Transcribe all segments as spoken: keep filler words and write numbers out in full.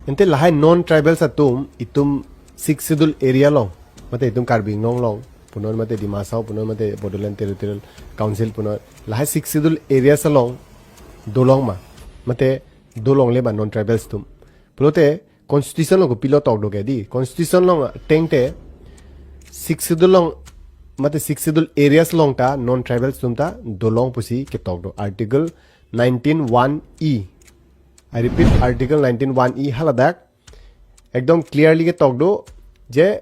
Ante lahai non-tribals atum itum Sixth Schedule area along, mate itum Karbi Anglong along punon, mate Dima Hasao punon, mate Bodoland Territorial Council punon, lahai Sixth Schedule areas along dolong ma, mate dolongle ma non-tribals atum? Pulote constitution along kopilo tokdo ke di? Constitution along ateng te Sixth Schedule along, mate Sixth Schedule areas along ta non-tribals atum ta dolong pusi ketokdo. Article nineteen one E. I repeat, Article nineteen one E haladak ekdom clearly ketokdo je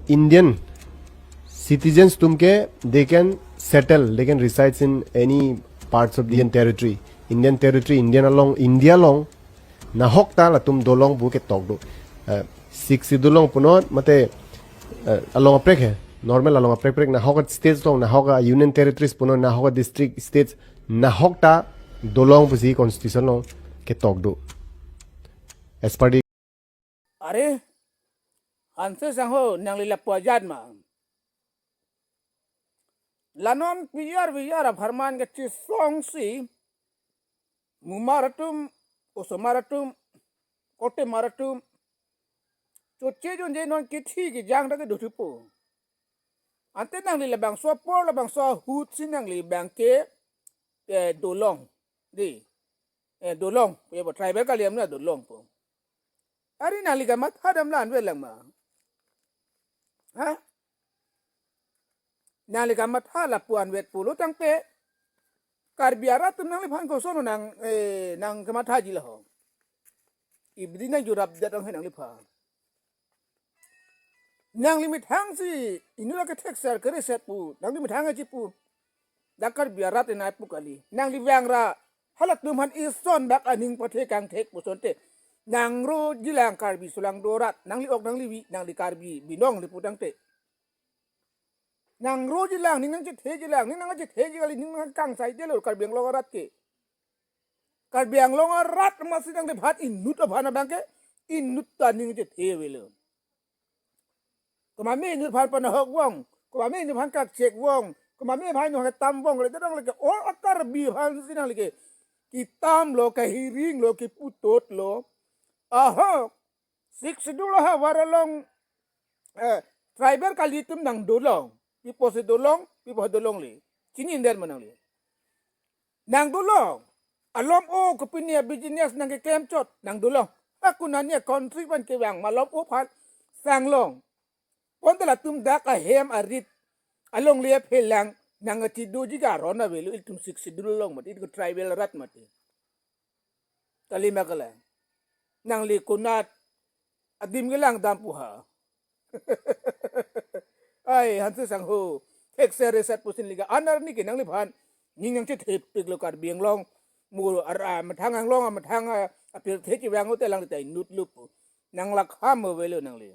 Indian citizens atum ke they can settle, they can reside in any parts of the Indian territory. Indian territory, Indian along, India along nahok ta latum dolong pu ketokdo. Eh, Sixth Schedule along punon, mate, eh, along aprek he, normal along aprek aprek, nahok states along, nahok union territories punon, nahok district, states, nahok ta dolong pusi constitution along ketokdo. As per the Are, Hanse Sangho, nangli lapu ajat ma? La non P R V R apharman kechisongsi, mumar atum, osomar atum, kotemar atum, choche jonje non kithi kijang ta kedo thupo. Ante nangli labangso apor, labangso ahut si nangli abang ke, eh, dolong. Di. Eh, dolong. Ya, bo tribal kali amna dolong po. Ari nangli kamatha damlo anvet lang ma? Ha? Nangli kamatha lapu anvet pulo tangte, Karbi arat atum nangliphan koson nang, eh, nangkemathaji la ho? Ibidi nangjurap det ang he nangliphan. Nangli methang si inut lake thekser kereset pu, nangli methang aji pu. Dak Karbi arat enai pu kali. Nangli vangra halatum aphan ison bak aning pathe kangthek pusonte, nangrojilang Karbi sulang dorat, nangli ok nangli vi, nangli Karbi binong li pu tangte. Nangrojilang, ning nangchethejilang, ning nangchetheji kali, ning nangkangsai delo Karbi Anglong arat ke. Karbi Anglong arat masi nangliphan inut aphan abang ke, inut ta ning chethe avelo. Komat me inut aphan panahok vong, komat me inut aphan kakchek vong, komat me aphan inut aphan ketam vong, le tadong leke, o a Karbi aphan si nangli ke kitamlo, kahiringlo, kiputotlo. Aha, Sixth Schedule ahavar along, eh, tribal kali atum nangdolong, pi apotsi dolong, pi apot dolongle? Chini inder ma nangli? Nangdolong. Alom o kopine a business nangkeklem chot, nangdolong. Ako nani a country aphan kevang malom o aphan sanglong. Bonta latum dak ahem arit alongle aphelang nangkachidoji ke aron avelo, ilitum Sixth Schedule along mati, ilitum tribal arat mati. Kali ma kali? Nangli konat adim kelang dam pu ha? Ai, Hanse Sangho, thekser kereset pusi neli ke-an arni ke nangliphan ning nangchethepiklo Karbi Anglong, mo ar, ah, methang Anglong, ah, methang, ah, apirthe chevang o te alangli ta inut lo pu. Nang lakham avelo nangli.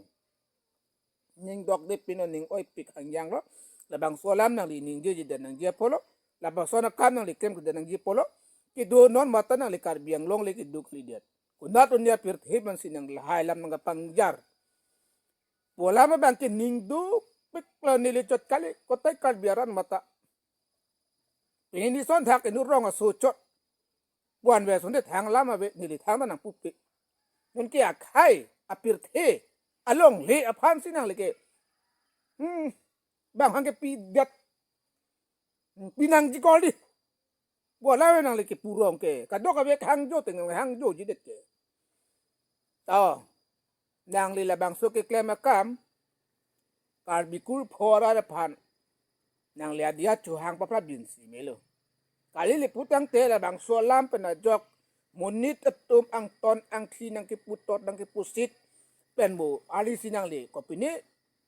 Ning dokde pino ning oipik hangjang lo. Labangso alam nangli ningjejedet nangji apotlo. Labangso akam nangli klemkledet nangji apotlo. Kedo non mata nangli Karbi Anglong le kedo kalidet. Konat un-e apirthe aphan si nang lahai alam nangkapangjar pu alam abang ke ning dopiklo neli chot kali, kotai Karbi arat mata. Pini neli son thak inut rong aso chot. Pu anvet sonte thang alam ave, neli thang ta nangpupe. Non ke akhai apirthe alongle aphan si nangli ke, hmm, bang hang ke pidet. Hmm, pinangji kol di. Pu alam nangli kepu rong ke. Kadokave hangjo te nang hangjojidet ke. To, nangli labangso keklem akam, Karbi kurpho arat aphan nangli adia chohang paprapjinsi melo. Kali le pu tangte labangso alam pen ajok monit atum angton angthi nangkeputot nangkepusit pen bo alisi nangli kopine,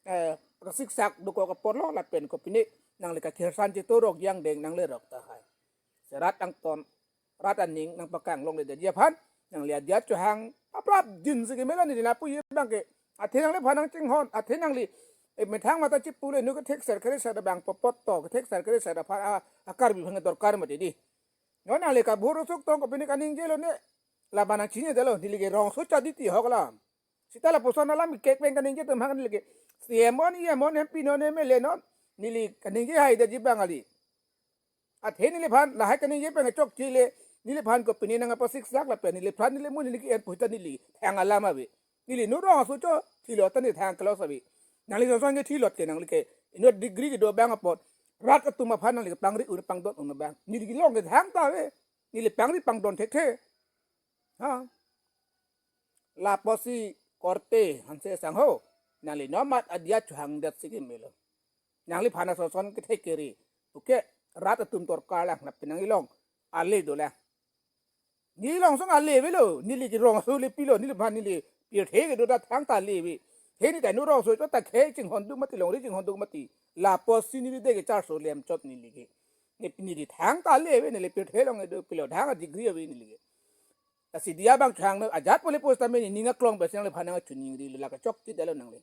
eh, kasiksak dokok apotlo lapen kopine nangli kakirsan chetorok jangdeng nanglerok tahai. Serat angton, rat aning nangpakang longledetji aphan nangli adia chohang paprapjinsi kemelo, neli lapu ye abang ke. Athe nangliphan nangchinghon, athe nangli, eh, methang mata chipu le inut ke thekser kereset abang pu apot to, ke thekser kereset aphan a, a Karbi aphan dorkar mati di. Non nangli kabhur usuk tong kopine kaningjelo ne. Laban nangchinidetlo, neli ke rongso chaditi hok alam. Sita lapuson alam kekpeng kaningje atum aphan neli ke C M on, E M on, M P non, M L A non, neli kaningje haidetji abang kali. Athe neliphan lahai kaningje pen chokche le, Neliphan kopine nangpasiksak lapen neliphan nelimu neli ke-en pu ta neli thang alam ave. Neli inut rong aso cho thilot ta neli thang kelos ave. Nangli sonson ke thilot ke nangli ke inut degree kedo abang apot rat atum aphan nangli pangri un pangdon un abang. Neli kelong ke thangta ave. Neli pangri pangdon thekthe. Ha. Lapusi korte Hanse asangho. Nangli nomat adia chuhangdet si kemelo. Nangliphan asonson kethe keri. Puke rat atum torkar lang lapen nangli long ale dolang. Neli long song ale avelo, neli ke rong aso le pilo, neliphan neli pirthe kedo ta thangta ale ave. He neli ta inut rong aso cho ta khei chinghondun mati, longri chinghondun mati. Lapusi neli de kecharso lem chot neli ke. Ne neli thangta ale ave, neli pirthe long kedo pilo, thang a degree ave neli ke. Lasi adia abang chuhang ajat pule post tame neli ning aklong besi nangliphan nangchiningri lake chokche detlo nangli.